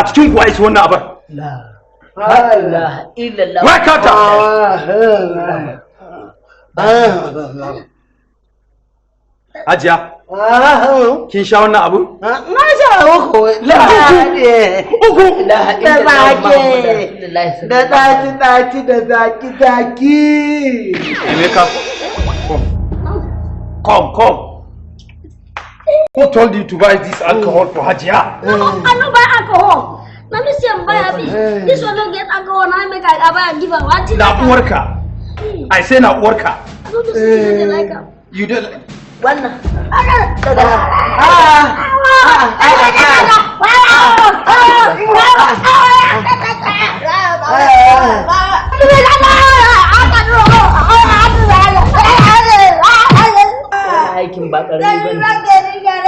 Cikin kuwa isi wannan abar. La ilaha illallah. Wai kata. Hajiya, kin sha wannan abu? Na sha uku. Uku. Da zaki. Da ɗaci ɗaci da zaki zaki. Emeka, come. Come, come. Who told you to buy this alcohol for Hajiya? No, I no buy alcohol. Na me say buy abi. This one no get alcohol. Na make I buy and give am. One thing Na like am. uwarka. I say na uwarka. I no know say you dey like am. You don't. Wannan. Aikin ba ƙarami ba ne.